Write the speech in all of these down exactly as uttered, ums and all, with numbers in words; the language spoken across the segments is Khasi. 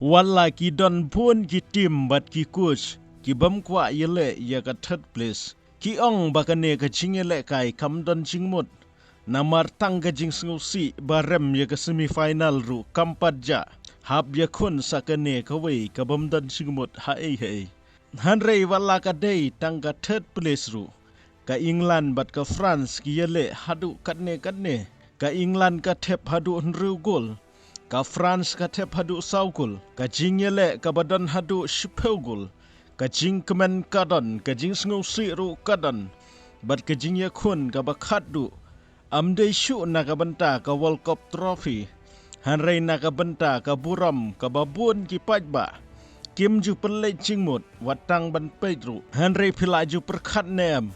Wat la ki don bun ki tim bad ki coach ki bym kwah ïaleh ïa ka third place, ki ong ba kane ka jingïalehkai kam don jingmut. Namar tang ka jingsngewsih ba rem ïa ka semi final ruh kam pat jah, hap ïakhun sa kane kawei ka bym don jingmut haei haei. Hynrei wat la ka dei tang ka third place ruh, ka England bad ka France ki ïaleh haduh katne katne. Ka England ka thep haduh hynriew gol, ka France ka thep haduh saw gol. Ka jingïaleh kaba don haduh shiphew gol. Ka jingkmen ka don, ka jingsngewsih ruh ka don, bad ka jingïakhun kaba khatduh. Ym dei shuh na ka bynta ka World Cup trophy, hynrei na ka bynta ka burom kaba bun ki paidbah kim ju pynleit jingmut wat tang ban peit ruh. Hynrei phi la ju pyrkhat ne em?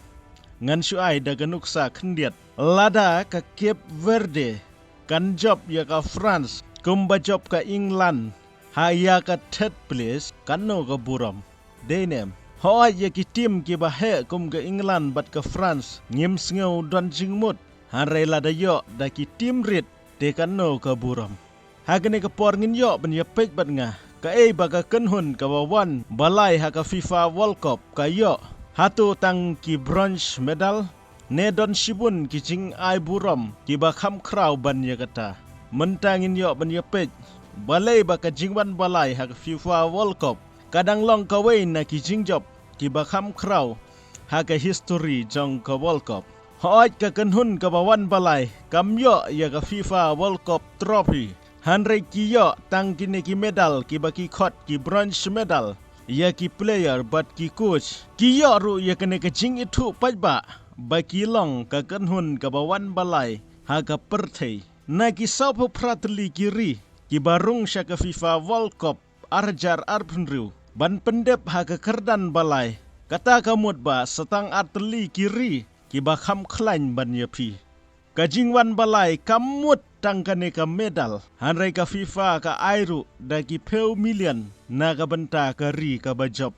Ngan shu ai da ka nuksa khyndiat. Lada ka Cape Verde kan jop ïa ka France kumba jop ka England ha ïa ka third place, katno ka burom? Dei ne em? Hooid, ïa ki tim kiba heh kum ka England bad ka France ngim sngew don jingmut. Hynrei lada ïoh da ki tim rit, te katno ka burom? Ha kane ka por ngin ïoh ban ïapeit bad nga kaei ba ka kynhun kaba wan ba lai ha ka FIFA World Cup ka ïoh. Hato tang ki bronze medal, ne don shibun ki jingai burom kiba kham khraw ban ïa kata? Mynta ngin ïoh ban ïapeit. Balei ba ka jingwan ba lai ha ka FIFA World Cup ka dang long kawei na ki jingjop kiba kham khraw ha ka history jong ka World Cup. Hooid, ka kynhun kaba wan ba lai kam ïoh ïa ka FIFA World Cup trophy, hynrei ki ïoh tang kine ki medal kiba ki khot ki bronze medal. Ïa ki player bad ki coach ki ïoh ruh ïa kane ka jingithuh paidbah ba ki long ka kynhun kaba wan ba lai ha ka pyrthei. Na ki sawphew phra tylli ki ri kiba rung sha ka FIFA World Cup ar hajar arphew hynriew ban pyndep ha ka kyrdan ba lai, kata ka mut ba sa tang ar tylli ki ri kiba kham khlaiñ ban ïa phi. Ka jingwan ba lai kam mut tang kane ka medal, hynrei ka FIFA ka ai ruh da ki phew million na ka bynta ka ri kaba jop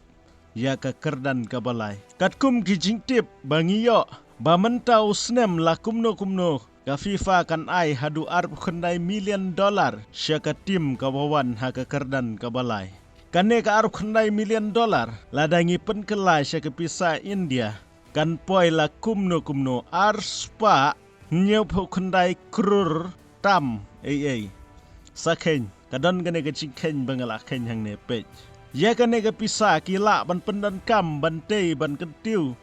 ïa ka kyrdan kaba lai. Katkum ki jingtip ba ngi ïoh ba mynta u snem la kumno kumno, ka FIFA kan ai haduh arphew khyndai million dollar sha ka tim kaba wan ha ka kyrdan kaba lai. Kane ka arphew khyndai million dollar, lada ngi pynkylla sha ka pisa India, kan poi la kumno kumno, ar spah hynñiewphew khyndai klur tam ei ei. Sa kheiñ, ka don kane ka jingkheiñ ba nga la kheiñ hangne, peit. Ïa kane ka pisa ki lah ban pyndonkam, ban tei, ban kyntiew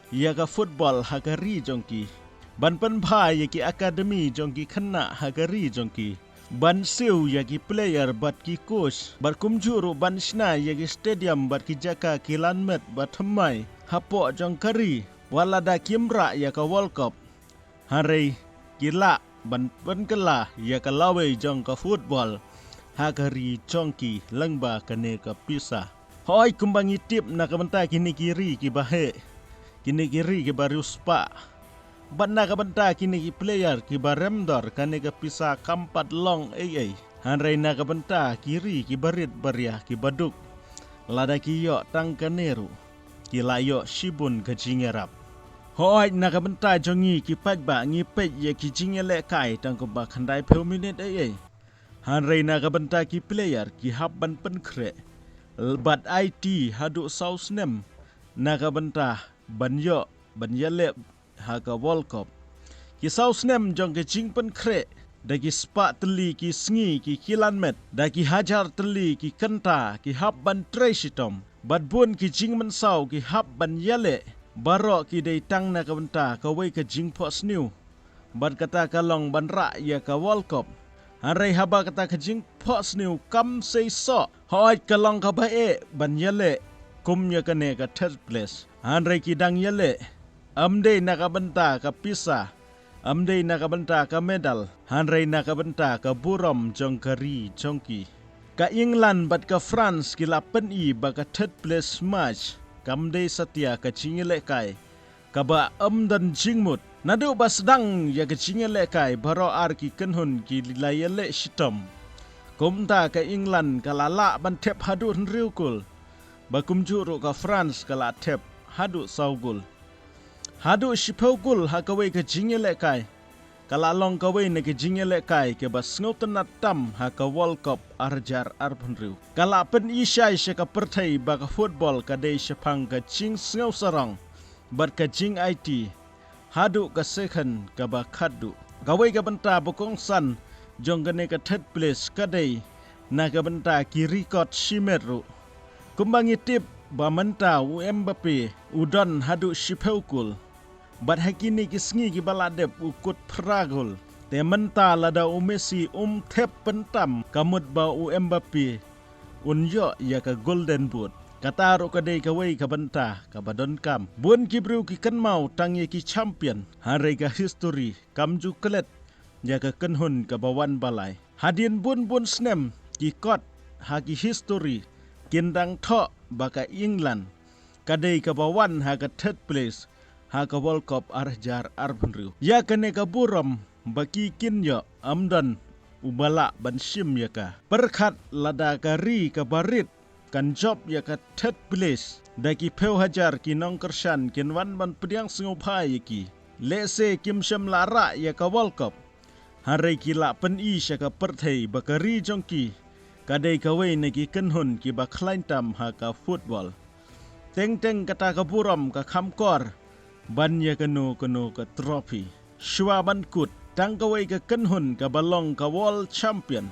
ïa ka football ha ka ri jong ki, ban pynbha ïa ki academy jong ki khynnah ha ka ri jong ki, ban siew ïa ki player bad ki coach, bad kumjuh ruh ban shna ïa ki stadium bad ki jaka kilan met ba thymmai hapoh jong ka ri. Wat lada kim rah ïa ka World Cup, hynrei ki lah ban pynkylla ïa ka lawei jong ka football ha ka ri jong ki lyngba kane ka pisa. Hooid, kumba ngi tip, na ka bynta kine ki ri kiba heh, kine ki ri kiba riewspah, bad na ka bynta kine ki player kiba rem dor, kane ka pisa kam pat long ei ei. Hynrei na ka bynta ki ri kiba rit baria, kiba duk, lada ki ïoh tang kane ruh, ki la ïoh shibun ka jingïarap. Hooid, na ka bynta jong ngi ki paidbah, ngi peit ïa ki jingïalehkai tang kumba khyndaiphew minit ei ei. Hynrei na ka bynta ki player, ki hap ban pynkhreh bad aiti haduh saw snem na ka bynta ban ïoh ban ïaleh ha ka World Cup. Ki saw snem jong ka jingpynkhreh, da ki spah tylli ki sngi ki kilan met, da ki hajar tylli ki kynta ki hap ban trei shitom, bad bun ki jingmynsaw ki hap ban ïaleh. Baroh ki dei tang na ka bynta kawei ka jingphohsniew, bad kata ka long ban rah ïa ka World Cup. Hynrei haba kata ka jingphohsniew kam sei soh, hooid, ka long kaba eh ban ïaleh kum ïa kane ka third place. Hynrei ki dang ïaleh, ym dei na ka bynta ka pisa, ym dei na ka bynta ka medal, hynrei na ka bynta ka burom jong ka ri jong ki. Ka England bad ka France ki la pyni ba ka third place match kam dei satia ka jingïalehkai kaba ym don jingmut. Naduh ba sdang ïa ka jingïalehkai, baroh ar ki kynhun ki la ïaleh shitom. Kumta ka England ka la lah ban thep haduh hynriew gol, ba kumjuh ruh ka France ka la thep haduh saw gol. Haduh shiphew gol ha kawei ka jingïalehkai. ka la long kawei na ki jingïalehkai kiba sngewtynnat tam ha ka World Cup ar hajar arphew hynriew. Ka la pyni shai sha ka pyrthei ba ka football ka dei shaphang ka jingsngewsarong bad ka jingaiti haduh ka sekon kaba khatduh. Kawei ka bynta ba kongsan jong kane ka third place ka dei na ka bynta ki record shimet ruh. Kumba ngi tip ba mynta u Mbappe u don haduh shiphew kol, bad ha kine ki sngi kiba la dep u kut phra kol. Te mynta lada u Messi um thep pyntam, ka mut ba u Mbappe un ïoh ïa ka Golden Boot. Kata ruh ka dei kawei ka bynta kaba donkam. Bun ki briew ki kynmaw tang ïa ki champion, hynrei ka history kam ju klet ïa ka kynhun kaba wan ba lai. Hadien bun bun snem, ki kot ha ki history kin dang thoh ba ka England ka dei kaba wan ha ka third place ha ka World Cup ar hajar arphew hynriew. Ïa kane ka burom ba ki kin ïoh, ym don uba lah ban shim ïa ka. Pyrkhat lada ka ri kaba rit kan jop ïa ka third place da ki phew hajar ki nongkyrshan kin wan ban pdiang sngewbha ïa ki. Lehse kim shym la rah ïa ka World Cup, hynrei ki la pyni sha ka pyrthei ba ka ri jong ki ka dei kawei na ki kynhun kiba khlaiñ tam ha ka football. Teng teng kata ka burom ka kham kor ban ïa kano kano ka trophy. Shuwa ban kut, tang kawei ka kynhun kaba long ka world champion,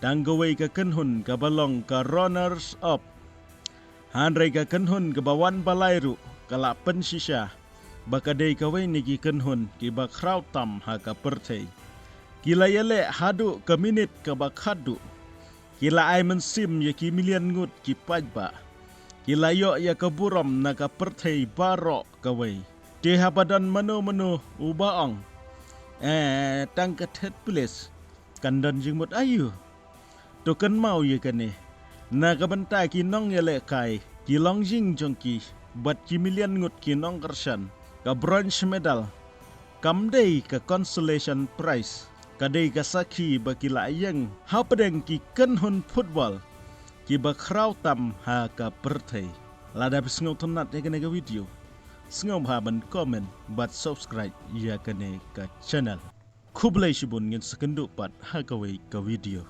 tang kawei ka kynhun kaba long ka runners up, hynrei ka kynhun kaba wan ba lai ruh ka la pynshisha ba ka dei kawei na ki kynhun kiba khraw tam ha ka pyrthei. Ki la ïaleh haduh ka minit kaba khatduh. Ki la ai mynsiem ïa ki million ngut ki paidbah. Ki la ïoh ïa ka burom na ka pyrthei baroh kawei. Te haba don mano mano uba ong, eh, tang ka third place kan don jingmut aïu? To kynmaw ïa kane, na ka bynta ki nongïalehkai, ki longïing jong ki bad ki million ngut ki nongkyrshan, ka bronze medal kam dei ka consolation prize, ka dei ka sakhi ba ki la ïeng hapdeng ki kynhun football kiba khraw tam ha ka pyrthei. Lada phi sngewtynnat ïa kane ka video, sngewbha ban comment bad subscribe ïa kane ka channel. Khublei shibun, ngin sa kynduh pat ha kawei ka video.